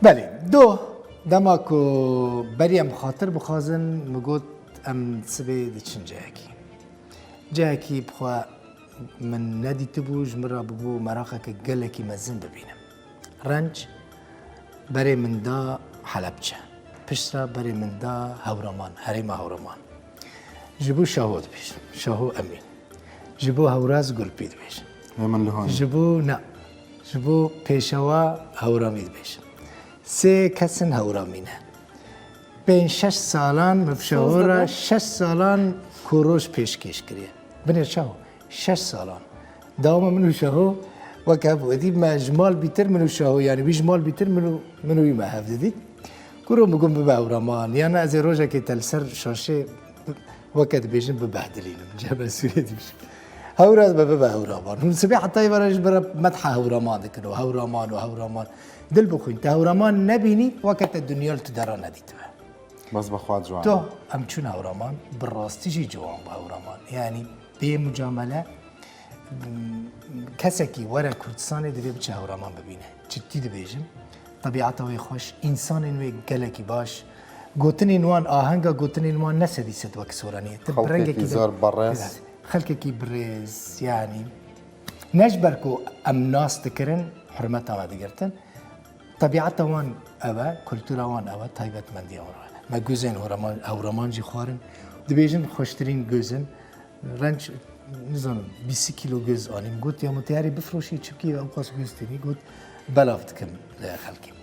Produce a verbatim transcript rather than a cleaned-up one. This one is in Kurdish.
Belê, doh, dema ku berî em xatir bixwazin, min got em sibê diçin cihekî. Cihekî bi xwe min nedîtibû, ji min re bibû meraqeke gelekî mezin bibînim. Renc berê min da Helebçe. Piştre berê min da Hewraman, herêma Hewraman. Ji bo Şaho dibêjim, Şaho Emîn. Ji bo Hewraz Gulpî dibêjim. Lê min li hon. Ji bo, ne. Ji bo Pêşewa Hewramî dibêjim. Sê kesin Hewramî ne. Pênc şeş salan min bi Şaho re, şeş salan kûroj pêşkêş kiriye. Binê Şaho, şeş salan. Dawama min û Şaho wek hev dî me ji mal bîtir min û Şaho, yanî wî ji mal bîtir min û, min û wî me hev didî. Kuro min got bibe Hewraman, yan ez ê rojekê te li ser şaşê weke dibêjin bibehdilînim. Cem Sûrê dibêjim. Hewraz be bibe Hewraman. Hûn sibê heta êvara ji bira metha Hewraman dikin û Hewraman û Hewraman. Dil bixwîn, te Hewraman nebînî, weke te dinya li tu dera nedîtibe. Bes bi xwe ciwan. To em çûn Hewraman, bi rastî jî ciwan bû Hewraman. Yanî bê mucamele, m, kesekî were Kurdistanê divê biçe Hewraman bibîne. Cidî dibêjim. Tebiata wê xweş, însanên wê gelekî baş. Gotinên wan, ahenga gotinên wan ne sedî sed wek soranî ye. Ti bi Xelkekî rengekî de zor berêz. Xelkekî birêz, yanî. Ne ji ber ku em nas dikirin, hurmeta me digirtin. Tebiata wan ew e, kultura wan ew e, taybetmendiya wan ew e. Me gozên Hewraman, Hewraman jî xwarin. Dibêjin xweştirîn goz in. Renc, nizanim, bîst kîlo goz anîm. Got, "Ya min teyarê bifroşî, çimkî ew qas goz tênî." Got, "Belav dikim, e, xelkê."